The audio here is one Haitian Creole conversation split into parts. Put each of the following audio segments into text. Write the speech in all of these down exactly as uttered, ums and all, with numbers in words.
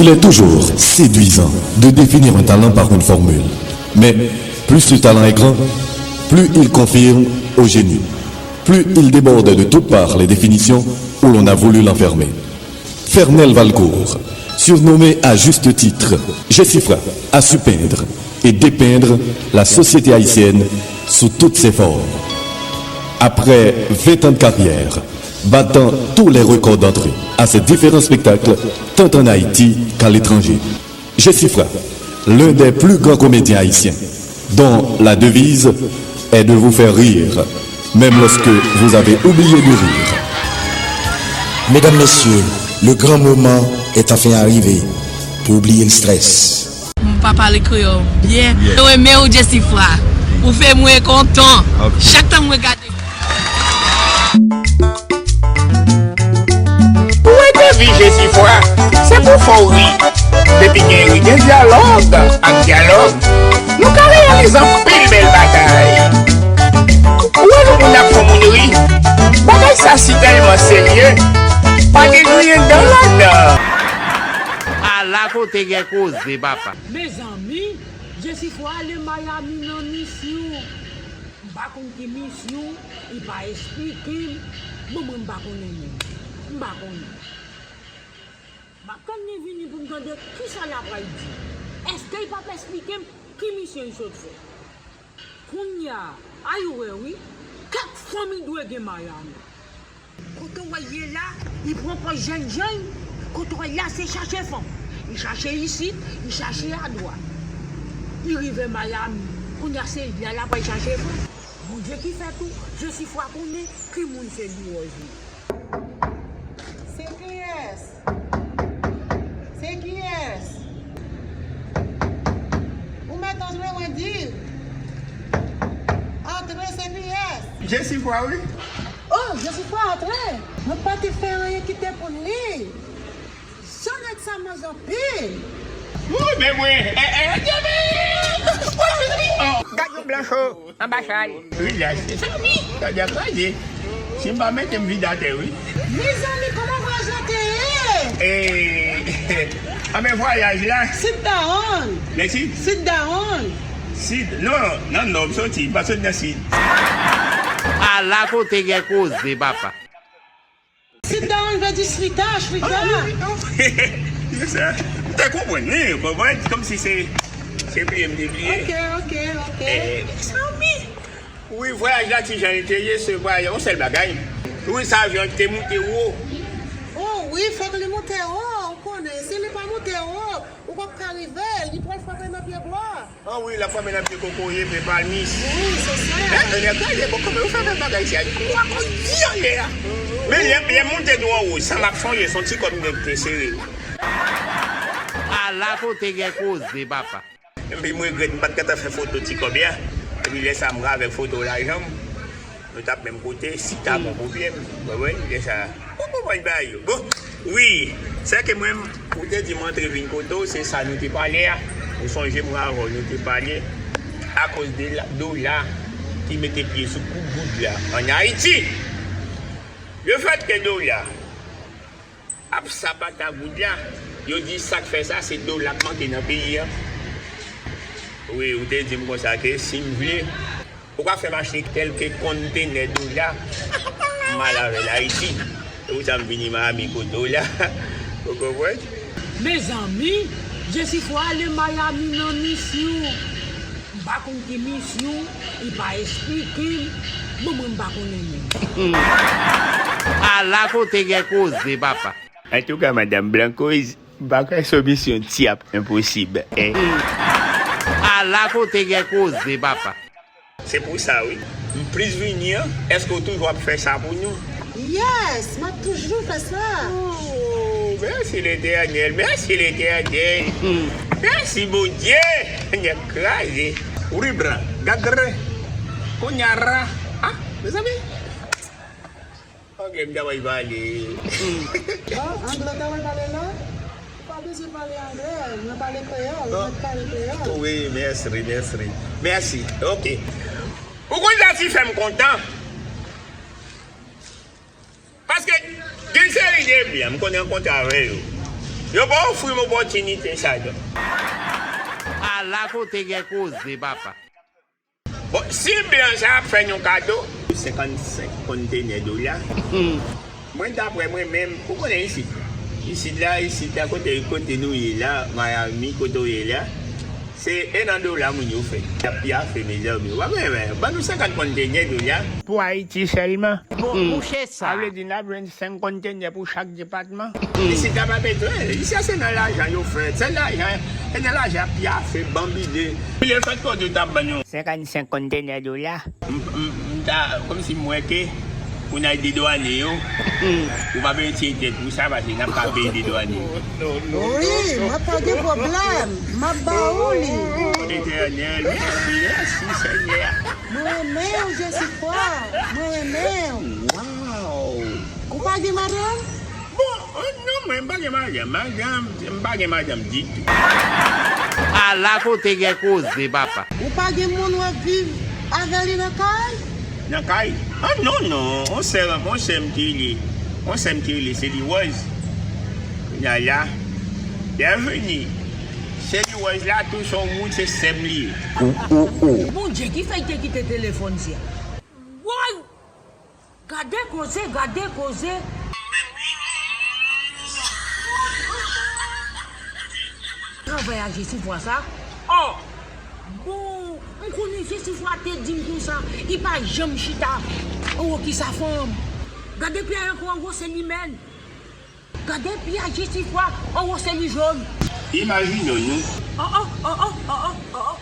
Il est toujours séduisant de définir un talent par une formule. Mais plus ce talent est grand, plus il confirme au génie, plus il déborde de toutes parts les définitions où l'on a voulu l'enfermer. Fernel Valcourt, surnommé à juste titre Jesifra, a su peindre et dépeindre la société haïtienne sous toutes ses formes. Après vingt ans de carrière, battant tous les records d'entrée à ses différents spectacles, tant en Haïti qu'à l'étranger, Jesifra, l'un des plus grands comédiens haïtiens, dont la devise est de vous faire rire, même lorsque vous avez oublié de rire. Mesdames, Messieurs, le grand moment est enfin arrivé pour oublier le stress. M pa pale kreyòl byen. Mwen renmen w, Jesifra. Ou fè mwen kontan. Chak tan mwen gade. Pou entèvyou Jesifra, se pou fè w ri. Depi gen ri, gen dyalòg. Ak dyalòg, nou ka reyalize anpil bèl bagay. Ou wè lè moun ap fè moun ri, bagay sa si tèlman serye, pa gen griyen dan ladan. Ala kote gen koze, papa. Mezanmi, Jesifra ale Miami nan misyon. M pa konn ki misyon, li pa esplike m. Bon, mwen, m pa konnen menm. M pa konnen. M ap tann li vini pou m tande kisa l ap pral di. Èske l p ap esplike m ki misyon l sot fè? Kounye a, ay ou wè wi, kèk fanm li dwe gen Miami. Kote w wè l ye la, li pran pòz jènjan. Kote w wè l la, se chache fanm. Li chache isit, li chache adwat. Li rive Miami. Kounye a se li la l ap al chache fanm. Bondye ki fè tou, Jesifra konnen ki moun se li wòz li. Se kiyès? Se kiyès? Ou mèt antre, mwen di. Antre, se kiyès? Jesifra, wi. Oh, Jesifra, antre. Mwen pa te fè anyen ki te pou li. Jan nèg sa manje anpil. Wi, men mwen. Eh, eh, eh, oh. Gad yon blancho. Anba chay. Rilaks. Mezanmi, tande kraze. Si m pa mete m vide atè, wi. Mezanmi, kòman vwayaj la te ye? Eh, a men vwayaj la. Sit down. Mèsi. Sit down. Sid, non, nan nò m soti, m pa soti nan sid. Ala kote gen koze, papa. Sit down vle di shrita, shrita. Ah, wi, wi, non. Se sa. M te konprann, wi, w konprann? Kòmsi se, se bliye m te bliye. Ok, ok, ok. Eh, mezanmi. Wi, vwayaj la, ti jan li te ye, se vwayaj, yon sèl bagay. Wi, sa avyon te moute wo. Oh, wi, fòk li moute wo, ou konnen. Si li pa moute wo, ou p ap ka rive, li pral frape nan pye bwa. Ah wi, l ap frape nan pye kokoye, pye palmis. Wi, se sa. Men, men, nèg la, li bon, kòman yo fè fè bagay sa? Li kwa kon di anlè a. Men lè, lè m monte dwò wouj, sa m ap sonje, se yon ti kòb m gen ki te sere. Ala kote gen koze, papa. Epi m regrèt, m pa t gentan fè foto ti kòb la. Epi lè sa, m ravèk foto lajan m. Nou t ap menm kote, si ta gon pwoblèm. Ou konprann? Ou konprann bagay yo. Bon, wi, sè ke mwen, ou te di m antre vin kote w, se sa nou te pale a. Ou sonje mwen avè w, nou te pale akoz de la, dola ki mete pye sou kou goud la ann Ayiti. Lefètke dola ap sapata goud la, yo di sa k fè sa, se dola k manke nan peyi a. Wi, ou te di m konsa ke si m vle, ou ka fè m achte kèlke kontenè dola, m al avè l Ayiti. Se pou sa m vini Miami kote w la. Ou konprann? Mezanmi, Jesifra ale Miami nan misyon. M pa konn ki misyon, li pa esplike m. Bon, mwen, m pa konnen menm. Ala kote gen koze, papa. Antouka, madanm Blankoz, m pa kwè se yon misyon ti ap enposib, en. Ala kote gen koze, papa. Se pou sa, wi. M plis vini an, èske w toujou ap fè sa pou nou? Yes, m ap toujou fè sa. Oh, mèsi Letènèl, mèsi Letènèl. Mèsi Bondye. Nèg kraze. Ribra, gadre. Konyara. Ah, mezanmi. Ok, m ta pral pale. Ah, anglè w ta pral pale la? Ou pa bezwen pale anglè, mwen pale kreyòl, mwen pale kreyòl. Wi, mèsi, mèsi. Mèsi, ok. Ou konn sa ki fè m kontan? Paske gen seri de blan, m konn rankontre avè yo. Yo pa ofri m opòtinite sa yo. Ala kote gen koze, papa. Bon, si blan sa ap fè n yon kado, senkannsenk kontenè dola. Mwen, daprè mwen menm, ou konnen isit la. Isit la, isit la, kote, kote nou ye la, Miami, kote w ye la, se en an dola moun yo fè. Y ap pyafe, mezanmi. W ap wè, ban nou senkant kontenè dola. Pou Ayiti sèlman. Bon, mouche sa. Sa vle di n ap jwenn senk kontenè pou chak depatman. Isit la pa bezwen. Isit se nan lajan yo fèt. Se lajan, se nan lajan pyafe, banbile. Bile fèt kote w t ap ban nou senkannsenk kontenè dola. M, m, m ta, kòmsi m wè ke pou n al dedwane yo, ou pa bezwen tire tèt pou sa, paske n ap ka peye dedwane yo. Wi, mwen pa gen pwoblèm. M ap ba ou li. Etènèl, mèsi, mèsi, Senyè. Mwen renmen w, Jesifwa. Mwen renmen w. Waw. Ou pa gen madanm? Bon, oh, non, mwen m pa gen madanm. Madanm, m pa gen madanm ditou. Ala kote gen koze, papa. Ou pa gen moun w ap viv avè li nan kay? Nan kay? Ah, non, non. On sè, on sè m ki rele, on sè m ki rele Seli Wòz. Yaya. Byenveni. Seli Wòz la, tou son moun, se sè m li ye. Bondye ki fè y te kite telefòn si a. Woy! Gade koze, gade koze. Travay a Jesifwa sa. Oh! Bon, m konnen Jesifwa te di m konsa, li pa janm chita anwo ki sa fanm. Gade pye a ankò anwo se li menm. Gade pye a Jesifwa, anwo se li jòn. Imajine w, non. Oh, oh, oh, oh, oh, oh, oh, oh.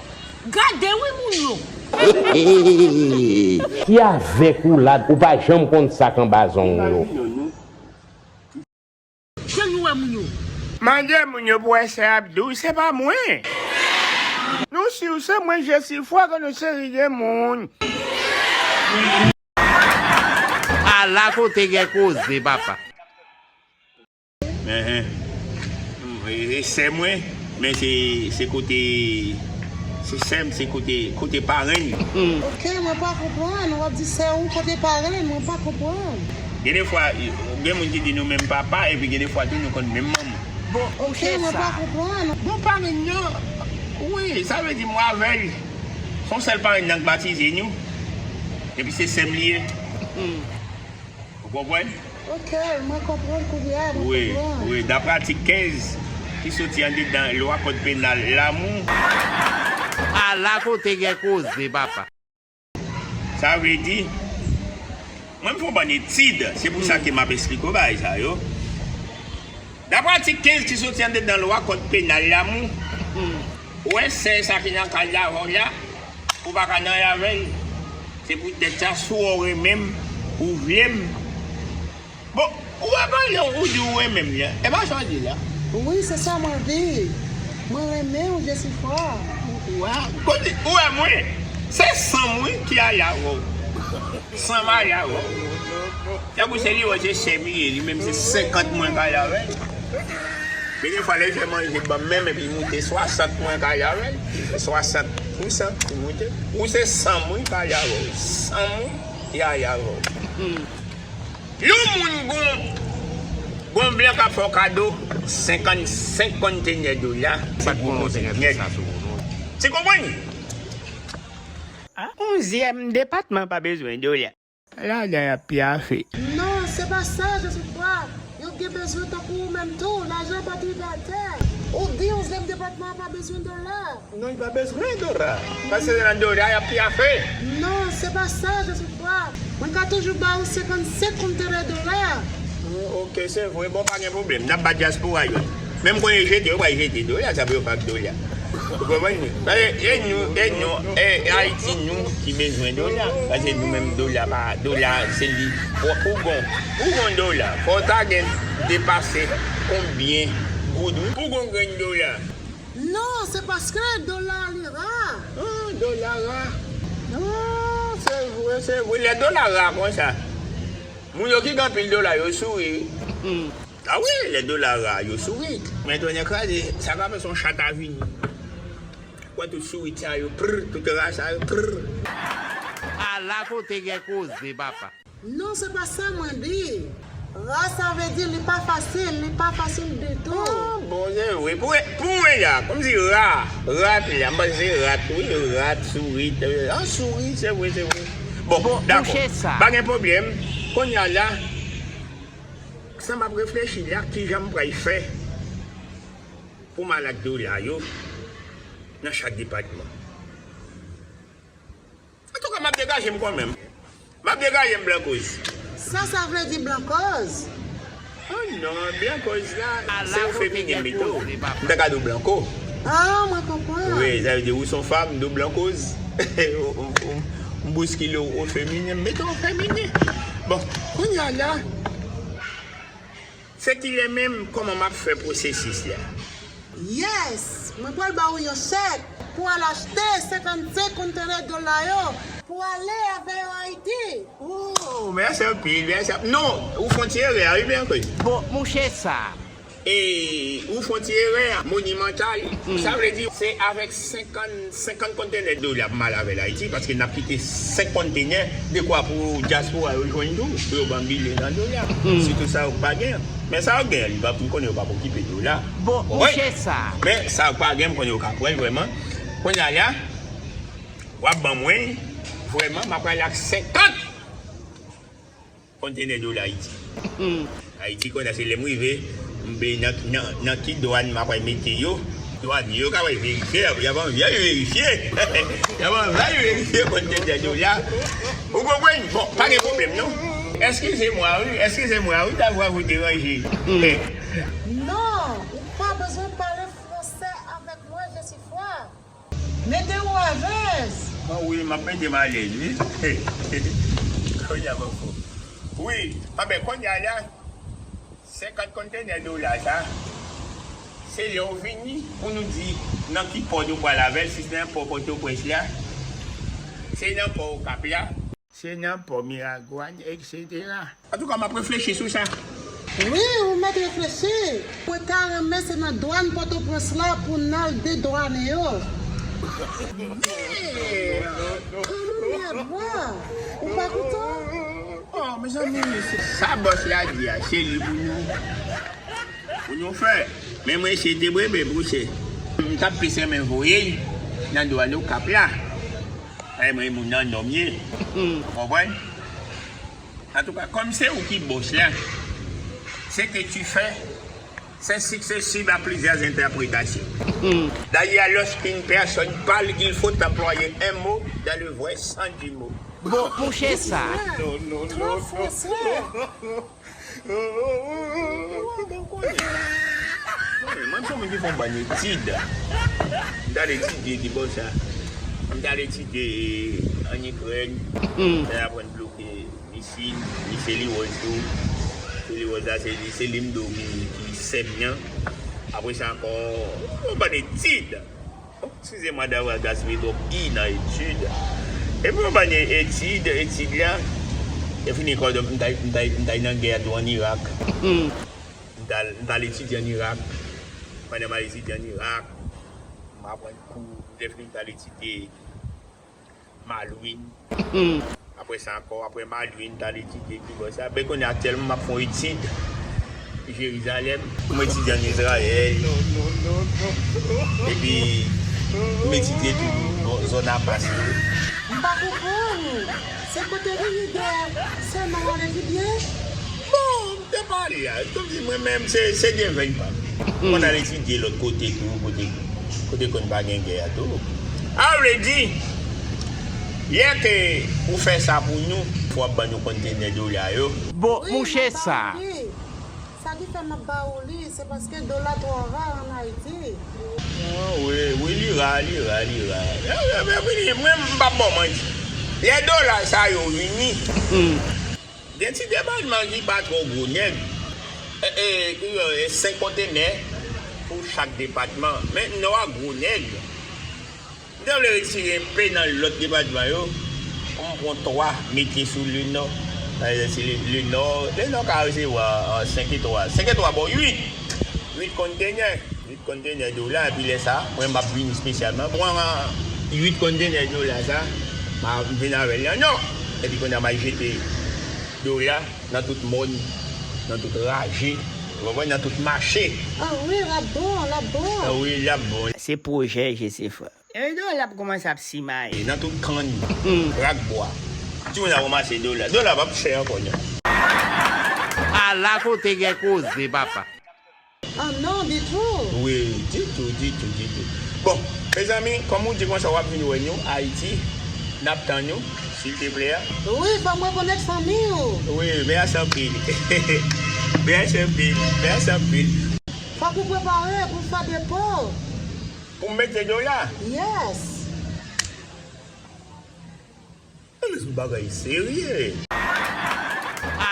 Gade wi moun yo. Ki avèk ou la, ou pa janm konn sa k anba zong yo. Imajine w, non. Jan nou wè moun yo. Mande moun yo pou wè sa y ap di w, se pa mwen. Nou si w se mwen Jesifwa ke nou seri de moun. Ala kote gen koze, papa. Enhen. E, e sè mwen, men se, se kote, se sè m, se kote, kote parenn. Ok, mwen pa konprann. W ap di sè ou kote parenn, mwen pa konprann. Gen de fwa, gen moun ki di nou menm papa, epi gen de fwa tou nou konn menm manman. Bon, ok, mwen pa konprann. Bon, parenn nan, wi, sa vle di mwen avè l. Se yon sèl parenn nan k batize nou. Epi se sè m li ye. Ou konprann? Ok, mwen konprann kounye a, mwen konprann. Wi, wi, daprè atik kenz ki soti andedan lwa kòd penal Lamou. Ala kote gen koze, papa. Sa vle di, mwen m fè yon bann etid, se pou sa ke m ap esplike w bagay sa yo. Daprè atik kenz ki soti andedan lwa kòd penal Lamou, ou wè sè sa ki nan kay la avè w la, ou pa ka nan avè l. Se poutèt sa, si w renmen m, ou vle m. Bon, ou wè pandan ou di ou renmen m la, e pa sa w di la? Wi, se sa mwen di. Mwen renmen w, Jesifwa. Waw, kote, ou wè mwen, se san mwen ki ale avè w. San m ale avè w. Tankou se li wè se sè m li ye, li menm se senkant mwen k ale avè l. Men defwa lè l fè manje ban m menm epi moute swasant mwen k ale avè l. Swasant pou san pou moute. Ou se san mwen k ale avè w. San mwen ki ale avè w. Yon moun gon, gon blan k ap fè w kado senkannsenk kontenè dola, se gwo koze nèt. Ti konprann? Onzyèm depatman pa bezwen dola. Ladan y ap pyafe. Non, se pa sa, Jesifwa. Yo gen bezwen tankou ou menm tou. Lajan pa tou rive atè. Ou di onzyèm depatman an pa bezwen dola. Non, li pa bezwen dola. Paske se nan dola y ap pyafe. Non, se pa sa, Jesifwa. Mwen ka toujou ba ou senkannsenk kontenè dola. Wi, ok, se vre. Bon, pa gen pwoblèm. N ap ba dyaspora yo. Menm kon yo jete, yo pral jete dola, sa pou yo pa ak dola. Ou konprann? Paske e nou, e nou, e Ayiti nou ki bezwen dola. Paske nou menm dola pa, dola se li. Pou, pou gon, pou gon dola, fò w ta gen depase konbyen goud wi. Pou gon grenn dola. Non, se paske dola li ra. Ah, dola ra. Ah, se vre, se vre. Lè dola ra konsa, moun yo ki gen anpil dola, yo souri. Ah wi, lè dola ra, yo souri. Men tonè kraze, sa ka fè se yon chat a vini. Wè tout sourit sa yo, prr, tout ra sa yo, prr. Ala kote gen koze, papa. Non, se pa sa mwen di. Ra, sa vle di li pa fasil, li pa fasil ditou. Ah, bon, se vre. Pou, pou mwen la, kòmsi ra, rat la, m panse se rat, wi, rat, sourit, ah, sourit, se vre, se vre. Bon, dakò. Pa gen pwoblèm. Kounye a la, sa m ap reflechi la, kijan m pral fè pou m al ak dola yo nan chak depatman. Antouka, m ap degaje m kanmenm. M ap degaje m, Blankoz. Sa sa vle di, Blankoz? Oh non, Blankoz la, se o feminen m mete w. M ta ka di w Blanko. Ah, mwen konprann. Wi, sa vle di ou se yon fanm, m di w Blankoz. M bouskile w o feminen, m mete w o feminen. Bon, kounye a la, se kilè menm, kòman m ap fè pwosesis la? Yes! Mwen pral ba ou yon chèk pou al achte senkannsenk kontenè dola yo pou ale avè yo Ayiti. Oh, mèsi anpil, mèsi anpil. Non, ou fè yon ti erè, wi, Blankoz. Bon, monchè, sa. E ou fè yon ti erè monimantal. Sa vle di, se avèk senkannsenk kontenè dola pou m al avè l Ayiti, paske n ap kite senk kontenè dekwa pou dyaspora yo jwenn tou, pou yo ban m bile nan dola. Sitou sa yo k pa gen. Men sa yo gen, li pa, m konnen yo p ap okipe dola. Bon, monchè, sa. Men sa yo k pa gen, m konnen yo ka pran l vrèman. Kounye a la, w ap ban mwen, vrèman, m ap pale ak senkant kontenè dola Ayiti. Ayiti, kounye a se lè m rive, m be nan, nan, nan ki dwàn m ap al mete yo. Dwàn yo ka al verifye, y ap anvi al verifye. Y ap anvi al verifye kontenè dola. Ou konprann? Bon, pa gen pwoblèm, non. Eskize mwa, wi. Eskize mwa, wi, d'avoir vous dérangé. Non, ou pa bezwen pale fransè avèk mwen, Jesifwa. Mete w alèz. Bon, wi, m ap mete m alèz, wi. Kounye a, bon, bon. Wi, anben, kounye a la, senkant kontenè dola sa, se lè w vini pou nou di nan ki pò nou pral avè l, si se nan pò Pòtoprens la, se nan pò Okap la, se nan pò Miragwàn, etsetera. Antouka, m ap reflechi sou sa. Wi, ou mèt reflechi. Mwen ta renmen se nan dwàn Pòtoprens la pou n al dedwane yo. Kanmenm, mèt, bwa, ou pa kontan? Oh, mezanmi, sa bòs la di a, se li pou nou, pou nou fè. Men mwen se te bebe bouche. M t ap plis renmen voye l nan dwàn Okap la. Ay, mwen, moun nan nonm ye. Ou konprann? Antouka, kòm se ou ki bòs la, ce que tu fais, c'est susceptible à plusieurs interprétations. D'ailleurs, lorsqu'une personne parle, il faut employer un mot dans le vrai sens du mot. Bon, monchè, sa. Twò fransè. Mwen, se moun ki fè yon bann etid. M t al etidye ki bò sa. M t al etidye ann Ikrèn. M t al aprann bloke misil, lise Liwoz tou. Lise Liwoz la, se, se li m di w ki, ki sè m nan. Apre sa ankò, yon bann etid. Oh, excusez-moi d'avoir gaspillé trop i nan etid. Epi yon bann etid, etid la, e fini kò m t al, m t al, m t al nan gè a tou ann Irak. M t al, m t al etidye ann Irak. Pandan m al etidye ann Irak, m aprann kou, lè fini m t al etidye Malouin. Apre sa ankò, apre Malouin, m t al etidye ki bò sa. Ben, kounye a, aktyèlman, m ap fè yon etid Jerizalèm. M etidye ann Izrayèl. Epi, m etidye tou, bon, zòn Hamas yo. M pa konprann. Se kote ki lide se nan w al etidye? Bon, m te pale a. Kòmsi mwen menm, se, se devèy pa m. Mwen al etidye lòt kote tou, kote, kote konn pa gen gè a tou. A vle di, lè ke ou fè sa pou nou, fò w ap ban nou kontenè dola yo. Bon, monchè, sa. Sa ki fè m ap ba ou li, se paske dola twò ra ann Ayiti. Ah, wi, wi, li ra, li ra, li ra. Mwen, mwen, mwen, mwen, m p ap ba w manti. Lè dola sa yo vini, gen ti depatman ki pa twò gwo nèg. E, e, ki, e, senk kontenè pou chak depatman. Men Nò a gwo nèg. M te vle retire enpe nan lòt depatman yo. M pran twa, mete sou Lenò. Pa egzanp, si Le-, Lenò, Lenò ka resevwa, a, senk e twa. Senk e twa, bon, uit. Uit kontenè. Uit kontenè dola, epi lè sa, mwen m ap vini espesyalman pran uit kontenè dola sa, m a vin avè l nan Nò. Epi kounye a m al jete dola nan tout mòn Nan tout raje, ou konprann, nan tout mache. Ah wi, l ap bon, l ap bon. Ah wi, l ap bon. Se pwojè Jesifra. E Dola ap kòmanse ap simaye. Nan tout kann, rak bwa. Timoun ap ranmase Dola. Dola p ap chè ankò, non. Ala kote gen koze, papa. Ah non, ditou. Wi, ditou, ditou, ditou. Bon, mezanmi, kòm ou di konsa w ap vin wè nou, Ayiti, n ap tann ou, silteplè. Wi, fò m rekonèt fanmi w. Wi, mèsi anpil. Mèsi anpil, mèsi anpil. Fòk ou prepare pou fè depo. Pou m mete Dola? Yes. Ann sou bagay serye.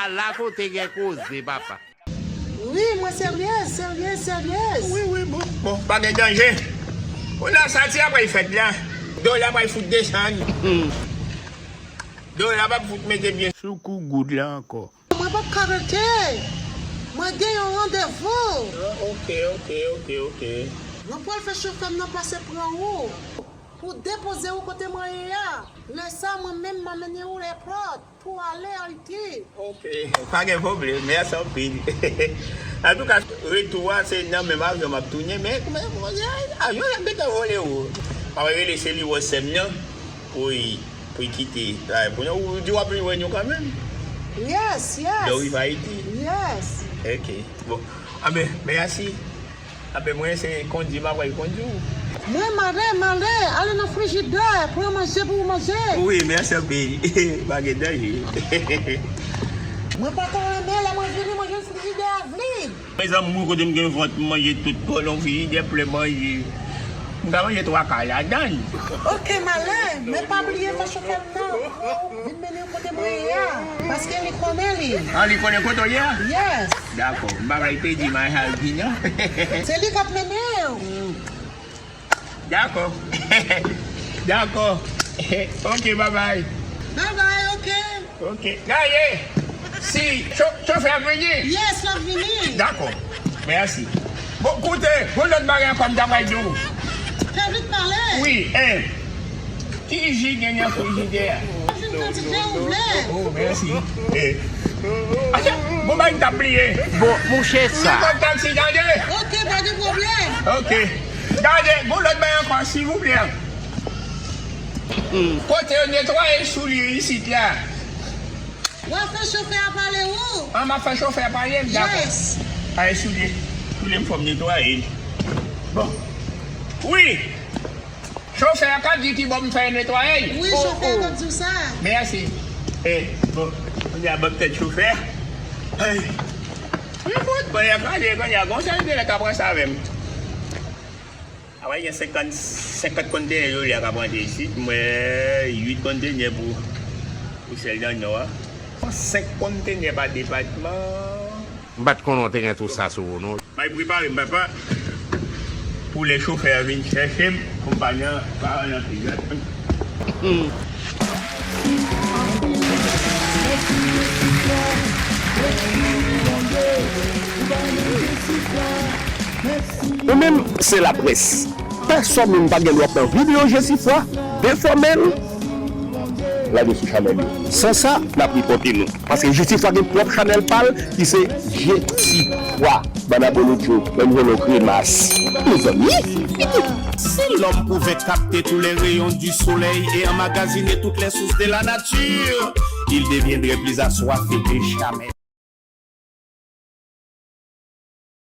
Ala kote gen koze, papa. Wi, mwen seryez, seryez, seryez. Wi, wi, bon, bon, pa gen danje. Kounye a sa ti apre fèt la. Dola pral fout desann. Dola p ap fout mete byen sou kou goud la ankò. Mwen p ap ka rete. Mwen gen yon randevou. Ah, ok, ok, ok, ok. Mwen pral fè chofè m nan pase pran ou pou depoze ou kote mwen ye a. Lè sa, mwen menm, m a mennen ou èpòt pou ale Ayiti. Ok, pa gen pwoblèm, mèsi anpil. Antouka, retou a, se nan menm avyon m ap tounen, men, men, men, avyon ap gentan vole ou. M ap rele Seliwos sè m nan, pou l, pou l kite travay pou nou. Ou di w ap vin wè nou kanmenm? Yes, yes. Lè w rive Ayiti? Yes. Ok, bon. Anben, mèsi. Anben, mwen se kondi m ap pral kondi w. Mwen mare, mare, ale nan frijidè, pran manje pou w manje. Wi, mèsi anpil. Pa gen danje. Mwen pa t renmen lè mwen vini, mwen jwenn frijidè a vid. Mezanmi, kote m gen vant, m manje tout, kolon, frijidè plen manje. M ka manje twa kay ladan l. Ok, m ale, men pa bliye fè chofè m nan vin mennen w kote mwen ye a, paske li konnen li. Ah, li konnen kote w ye a? Yes. Dakò, m pa pral pèdi m a Alvin, non. Se li k ap mennen w. Dakò. Dakò. Ok, bye bye. Bye bye, ok. Ok. Gade, si cho-, chofè a vini. Yes, l ap vini. Dakò. Mèsi. Bon, koute, gon lòt bagay ankò m ta pral di w. Fè vit pale. Wi, eh. Ki ji gen nan frijidè a? Fin kantite ou vle. Oh, mèsi. Eh. Acha, gon bagay m t ap bliye. Bon, mouche sa. Ou konn taksi, gade. Ok, pa gen pwoblèm. Ok. Gade, gon lòt bagay ankò, silvouplè. Kote yo netwaye soulye isit la? W ap fè chofè a pale ou? An, m ap fè chofè a pale m, dakò. Yes. Ay, soulye. Soulye m fò m netwaye l. Bon. Wi. Chofè a k ap di ki bò m fè netwaye l. Wi, chofè a k ap di w sa. Mèsi. Eh, bon. Kounye a ban m tèt chofè a. Ay. Wi, bon, bon, y ap pale, kounye a, gon sèl de lè k ap pran sa avè m. Apre gen senkant, senkant kontenè yo li a k ap rantre isit. M wè uit kontenè pou, pou sèl nan nò a. Senk kontenè pa depatman. M pa t konnen w te gen tou sa sou ou, non. Bay prepare m, papa. Pou lè chofè a vin chèche m, pou m pa nan, pa nan prizon. Ou menm, se laprès. Pèsòn moun pa gen dwa pran videyo Jesifwa, defòme l. Lage sou chanèl yo. San sa, n ap ripòte nou. Paske Jesifwa gen pwòp chanèl pa l ki se Jesifwa. Bann abolotcho, menm jan nou kriye mas. Mezanmi! Si l'homme pouvait capter tous les rayons du soleil et emmagasiner toutes les sources de la nature, il deviendrait plus assoiffé que jamais.